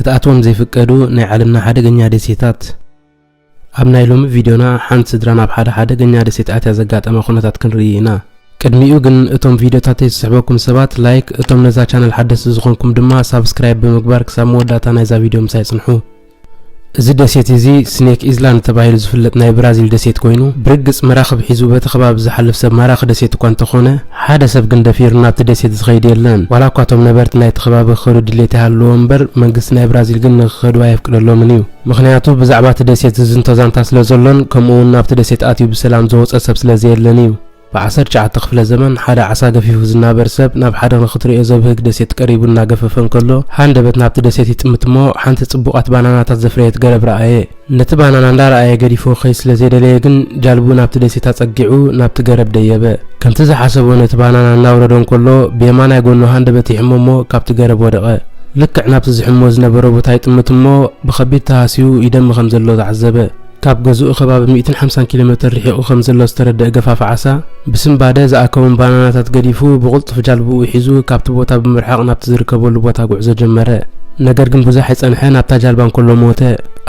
ክትኣትዎም ዘይፍቀዱ ናይ ዓለምና ሓደገኛ ደሴታት። ኣብ ናይ ሎሚ ቪድዮና ሓንቲ ስድራ ናብ ሓደ ሓደገኛ ደሴት ኣትያ ዘጋጠማ ኩነታት ክንርኢ ኢና። ቅድሚኡ ግን እቶም ቪድዮታተይ ዝስሕበኩም ሰባት ላይክ፣ እቶም ነዛ ቻነል ሓደስቲ ዝኾንኩም ድማ ሳብስክራይብ ብምግባር ክሳብ መወዳእታ ናይዛ ቪድዮ ምሳይ ጽንሑ። እዚ ደሴት እዚ ስኔክ ኢዝላንድ ተባሂሉ ዝፍለጥ ናይ ብራዚል ደሴት ኮይኑ፣ ብርግጽ መራኽብ ሒዙ በቲ ከባቢ ዝሓልፍ ሰብ ማራኺ ደሴት እኳ እንተኾነ፣ ሓደ ሰብ ግን ደፊሩ ናብቲ ደሴት ዝኸይድ የለን። ዋላ እኳ እቶም ነበርቲ ናይቲ ከባቢ ክኸዱ ድሌት ይሃልዎ እምበር፣ መንግስቲ ናይ ብራዚል ግን ንክኸዱ ኣየፍቅደሎምን እዩ። ምኽንያቱ ብዛዕባ እቲ ደሴት ዝዝንቶ ዛንታ ስለ ዘሎን፣ ከምኡ እውን ናብቲ ደሴት ኣትዩ ብሰላም ዝወጸ ሰብ ስለ ዘየለን እዩ። ብ ዓሰርተ ትሽዓተ ክፍለ ዘመን ሓደ ዓሳ ገፊፉ ዝናበር ሰብ ናብ ሓደ ንኽትርእዮ ዘብህግ ደሴት ቀሪቡ እናገፈፈ እንከሎ፣ ሃንደበት ናብቲ ደሴት ይጥምት እሞ፣ ሓንቲ ጽቡቓት ባናናታት ዘፍረየት ገረብ ረኣየ። ነቲ ባናና እንዳረኣየ ገዲፉ ክኸይድ ስለ ዘይደለየ ግን፣ ጃልብኡ ናብቲ ደሴት ኣጸጊዑ ናብቲ ገረብ ደየበ። ከምቲ ዝሓሰቦ ነቲ ባናና እናውረዶ እንከሎ፣ ብየማናይ ጎኑ ሃንደበት ይሕሞ እሞ ካብቲ ገረብ ወደቐ። ልክዕ ናብቲ ዝሕሞ ዝነበሮ ቦታ ይጥምት እሞ፣ ብኸቢድ ተሃስዩ ይደሚ ከም ዘሎ ተዓዘበ። ካብ ገዝኡ ከባቢ ሚእትን ሓምሳን ኪሎ ሜተር ርሒቑ ከም ዘሎ ዝተረደአ ገፋፊ ዓሳ፣ ብስንባደ ዝኣከቦም ባናናታት ገዲፉ፣ ብቕልጡፍ ጃልብኡ ሒዙ ካብቲ ቦታ ብምርሓቕ ናብቲ ዝርከበሉ ቦታ ጉዕዞ ጀመረ። ነገር ግን ብዙሕ ኣይጸንሐን፣ ኣብታ ጃልባ እንከሎ ሞተ።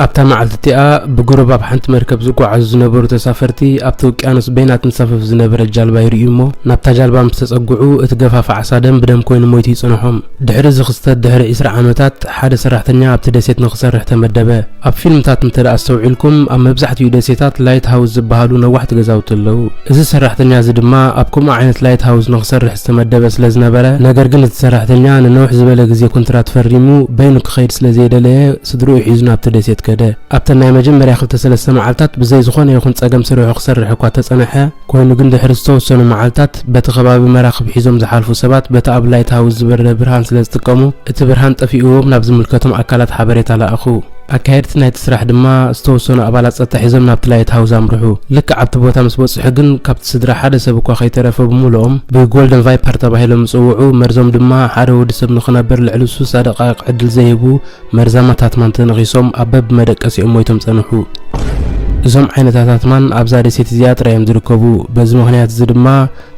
ኣብታ መዓልቲ እቲኣ ብጉሩብ ኣብ ሓንቲ መርከብ ዝጓዓዙ ዝነበሩ ተሳፈርቲ፣ ኣብቲ ውቅያኖስ በይና ትንሳፈፍ ዝነበረት ጃልባ ይርእዩ እሞ፣ ናብታ ጃልባ ምስ ተጸግዑ፣ እቲ ገፋፊ ዓሳ ደም ብደም ኮይኑ ሞይቱ ይጸንሖም። ድሕሪ እዚ ክስተት ድሕሪ ዕስራ ዓመታት፣ ሓደ ሰራሕተኛ ኣብቲ ደሴት ንኽሰርሕ ተመደበ። ኣብ ፊልምታት እንተ ደኣ ኣስተውዒልኩም፣ ኣብ መብዛሕትኡ ደሴታት ላይት ሃውስ ዝበሃሉ ነዋሕቲ ገዛውቲ ኣለዉ። እዚ ሰራሕተኛ እዚ ድማ ኣብ ከምኡ ዓይነት ላይት ሃውስ ንኽሰርሕ ዝተመደበ ስለ ዝነበረ፣ ነገር ግን እቲ ሰራሕተኛ ንነውሕ ዝበለ ግዜ ኮንትራት ፈሪሙ በይኑ ክኸይድ ስለ ዘይደለየ፣ ስድርኡ ሒዙ ናብቲ ደሴት ከደ። ኣብተን ናይ መጀመርያ ክልተ ሰለስተ መዓልታት ብዘይ ዝኾነ ይኹን ጸገም ስርሑ ክሰርሕ እኳ ተጸንሐ፣ ኮይኑ ግን ድሕሪ ዝተወሰኑ መዓልታት በቲ ከባቢ መራኽብ ሒዞም ዝሓልፉ ሰባት በቲ ኣብ ላይት ሃውስ ዝበርህ ብርሃን ስለ ዝጥቀሙ፣ እቲ ብርሃን ጠፊእዎም ናብ ዝምልከቶም ኣካላት ሓበሬታ ለኣኹ። ኣካየድቲ ናይቲ ስራሕ ድማ ዝተወሰኑ ኣባላት ጸጥታ ሒዞም ናብቲ ላይት ሃውስ ኣምርሑ። ልክዕ ኣብቲ ቦታ ምስ በጽሑ ግን ካብቲ ስድራ ሓደ ሰብ እኳ ከይተረፈ ብምሉኦም ብጎልደን ቫይፐር ተባሂሎም ዝጽውዑ መርዞም ድማ ሓደ ወዲ ሰብ ንኽነብር ልዕሊ ስሳ ደቃይቕ ዕድል ዘይህቡ መርዛማት ኣትማን ተነኺሶም ኣብ በብመደቀሲኦም ሞይቶም ጸንሑ። እዞም ዓይነታት ኣትማን ኣብዛ ደሴት እዚኣ ጥራይ እዮም ዝርከቡ። በዚ ምኽንያት እዚ ድማ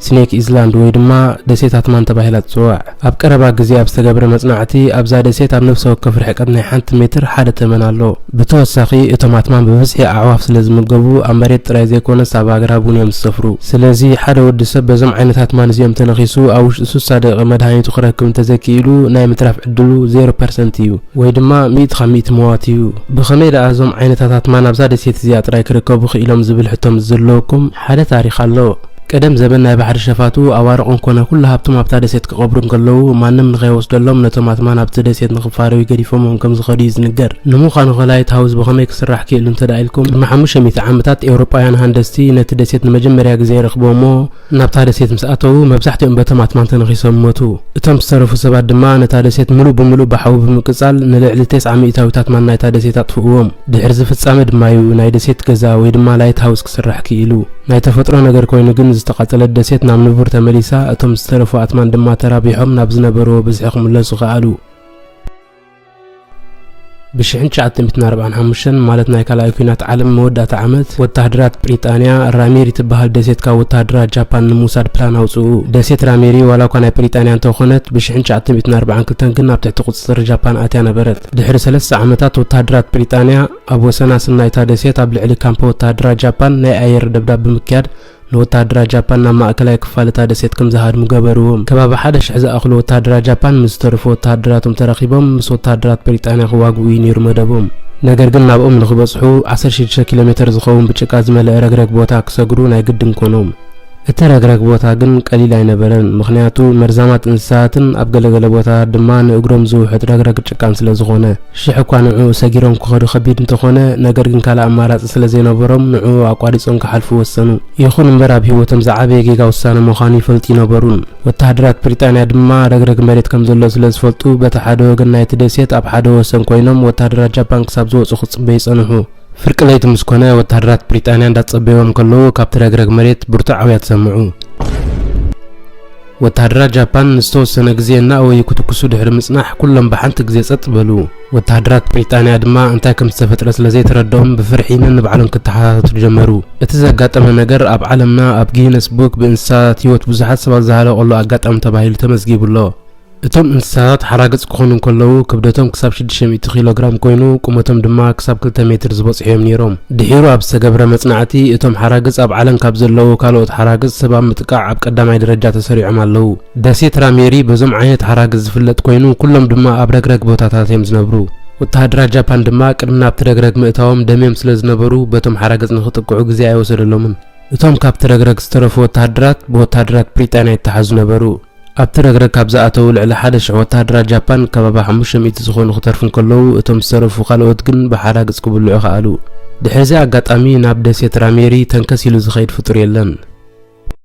ስኔክ ኢዝላንድ ወይ ድማ ደሴት ኣትማን ተባሂላ ትጽዋዕ። ኣብ ቀረባ ግዜ ኣብ ዝተገብረ መጽናዕቲ ኣብዛ ደሴት ኣብ ነፍሲ ወከፍ ርሕቀት ናይ ሓንቲ ሜትር ሓደ ተመን ኣሎ። ብተወሳኺ እቶም ኣትማን ብብዝሒ ኣዕዋፍ ስለ ዝምገቡ ኣብ መሬት ጥራይ ዘይኮነስ ኣብ ኣግራብ እውን እዮም ዝሰፍሩ። ስለዚ ሓደ ወዲ ሰብ በዞም ዓይነት ኣትማን እዚኦም ተነኺሱ ኣብ ውሽጢ ስሳ ደቂቕ መድሃኒቱ ክረክብ እንተዘይክኢሉ ናይ ምትራፍ ዕድሉ ዜሮ ፐርሰንት እዩ። ወይ ድማ ሚእቲ ካብ ሚእቲ ምዋት እዩ። ብኸመይ ደኣ እዞም ዓይነታት ኣትማን ኣብዛ ደሴት እዚኣ ጥራይ ክርከቡ ክኢሎም ዝብል ሕቶ ምስ ዘለወኩም ሓደ ታሪኽ ኣሎ። ቀደም ዘበን ናይ ባሕሪ ሸፋቱ ኣዋርቖም ኮነ ኩሉ ሃብቶም ኣብታ ደሴት ክቐብሩ እንከለዉ ማንም ንኸይወስደሎም ነቶም ኣትማን ኣብቲ ደሴት ንኽፋረዩ ገዲፎምዎም ከም ዝኸዱ እዩ ዝንገር። ንምዃኑ ከ ላይት ሃውስ ብኸመይ ክስራሕ ክኢሉ እንተ ደኣ ኢልኩም፣ ቅድሚ ሓሙሽተ ሚእቲ ዓመታት ኤውሮጳውያን ሃንደስቲ ነቲ ደሴት ንመጀመርያ ግዜ ረኽቦሞ ናብታ ደሴት ምስ ኣተዉ፣ መብዛሕትኦም በቶም ኣትማን ተነኺሶም ሞቱ። እቶም ዝተረፉ ሰባት ድማ ነታ ደሴት ምሉእ ብምሉእ ብሓዊ ብምቅጻል፣ ንልዕሊ ተስዓ ሚእታዊት ኣትማን ናይታ ደሴት ኣጥፍእዎም። ድሕሪ እዚ ፍጻመ ድማ እዩ ናይ ደሴት ገዛ ወይ ድማ ላይት ሃውስ ክስራሕ ክኢሉ። ናይ ተፈጥሮ ነገር ኮይኑ ግን፣ ዝተቓጸለት ደሴት ናብ ንቡር ተመሊሳ፣ እቶም ዝተረፉ ኣትማን ድማ ተራቢሖም ናብ ዝነበርዎ ብዝሒ ክምለሱ ከኣሉ። ብሽሕን ትሽዓተ ሚእትን ኣርባዓን ሓሙሽተን፣ ማለት ናይ ካልኣይ ኲናት ዓለም መወዳእታ ዓመት፣ ወተሃደራት ብሪጣንያ ራሜሪ ትበሃል ደሴት ካብ ወተሃደራት ጃፓን ንምውሳድ ፕላን ኣውጽኡ። ደሴት ራሜሪ ዋላ እኳ ናይ ብሪጣንያ እንተኾነት፣ ብሽሕን ትሽዓተ ሚእትን ኣርባዓን ክልተን ግን ኣብ ትሕቲ ቁጽጽር ጃፓን ኣትያ ነበረት። ድሕሪ ሰለስተ ዓመታት፣ ወተሃደራት ብሪጣንያ ኣብ ወሰናስን ናይታ ደሴት ኣብ ልዕሊ ካምፕ ወተሃደራት ጃፓን ናይ ኣየር ደብዳብ ብምክያድ፣ ንወተሃደራት ጃፓን ናብ ማእከላይ ክፋል እታ ደሴት ከም ዝሃድሙ ገበርዎም። ከባቢ ሓደ ሽሕ ዝኣኽሉ ወተሃደራት ጃፓን ምስ ዝተረፉ ወተሃደራቶም ተራኺቦም ምስ ወተሃደራት ብሪጣንያ ክዋግኡ እዩ ነይሩ መደቦም። ነገር ግን ናብኦም ንኽበጽሑ ዓሰርተ ሽዱሽተ ኪሎ ሜተር ዝኸውን ብጭቃ ዝመልአ ረግረግ ቦታ ክሰግሩ ናይ ግድን ኮኖም። እቲ ረግረግ ቦታ ግን ቀሊል ኣይነበረን፣ ምኽንያቱ መርዛማት እንስሳትን ኣብ ገለገለ ቦታታት ድማ ንእግሮም ዝውሕጥ ረግረግ ጭቃን ስለ ዝኾነ። ሽሕ እኳ ንዕኡ ሰጊሮም ክኸዱ ከቢድ እንተኾነ፣ ነገር ግን ካልእ ኣማራጺ ስለ ዘይነበሮም ንዕኡ ኣቋሪጾም ክሓልፉ ወሰኑ። ይኹን እምበር ኣብ ህይወቶም ዝዓበየ ጌጋ ውሳነ ምዃኑ ይፈልጡ ይነበሩን። ወተሃደራት ብሪጣንያ ድማ ረግረግ መሬት ከም ዘሎ ስለ ዝፈልጡ፣ በቲ ሓደ ወገን ናይቲ ደሴት ኣብ ሓደ ወሰን ኮይኖም ወተሃደራት ጃፓን ክሳብ ዝወጹ ክጽበዩ ጸንሑ። ፍርቂ ለይቲ ምስ ኮነ፣ ወተሃደራት ብሪጣንያ እንዳጸበይዎም ከለዉ፣ ካብቲ ረግረግ መሬት ብርቱዕ ኣውያት ሰምዑ። ወተሃደራት ጃፓን ንዝተወሰነ ግዜ እናኣወዩ ክትኩሱ ድሕሪ ምጽናሕ፣ ኩሎም ብሓንቲ ግዜ ጸጥ በሉ። ወተሃደራት ብሪጣንያ ድማ እንታይ ከም ዝተፈጥረ ስለ ዘይተረድኦም፣ ብፍርሒ ነንባዕሎም ክተሓታተቱ ጀመሩ። እቲ ዘጋጠመ ነገር ኣብ ዓለምና ኣብ ጊነስ ቡክ ብእንስሳት ህይወት ብዙሓት ሰባት ዝሃለቐሉ ኣጋጣሚ ተባሂሉ ተመዝጊቡ ኣሎ። እቶም እንስሳታት ሓራግጽ ክኾኑ እንከለዉ፣ ክብደቶም ክሳብ ሽዱሽተ ሚእቲ ኪሎ ግራም ኮይኑ፣ ቁመቶም ድማ ክሳብ ክልተ ሜትር ዝበጽሑ እዮም ነይሮም። ድሒሩ ኣብ ዝተገብረ መጽናዕቲ፣ እቶም ሓራግጽ ኣብ ዓለም ካብ ዘለዉ ካልኦት ሓራግጽ ሰብ ኣብ ምጥቃዕ ኣብ ቀዳማይ ደረጃ ተሰሪዖም ኣለዉ። ደሴት ራሜሪ በዞም ዓይነት ሓራግጽ ዝፍለጥ ኮይኑ፣ ኩሎም ድማ ኣብ ረግረግ ቦታታት እዮም ዝነብሩ። ወተሃደራት ጃፓን ድማ ቅድሚ ናብቲ ረግረግ ምእታዎም ደምዮም ስለ ዝነበሩ፣ በቶም ሓራግጽ ንኽጥቅዑ ግዜ ኣይወሰደሎምን። እቶም ካብቲ ረግረግ ዝተረፉ ወተሃደራት ብወተሃደራት ብሪጣንያ ይተሓዙ ነበሩ። ኣብቲ ረግረግ ካብ ዝኣተዉ ልዕሊ ሓደ ሽሕ ወተሃደራት ጃፓን ከባቢ ሓሙሽተ ሚእቲ ዝኾኑ ክተርፉ እንከለዉ፣ እቶም ዝተረፉ ካልኦት ግን ብሓራግጽ ክብልዑ ከኣሉ። ድሕሪ እዚ ኣጋጣሚ ናብ ደሴት ራሜሪ ተንከስ ኢሉ ዝኸይድ ፍጡር የለን።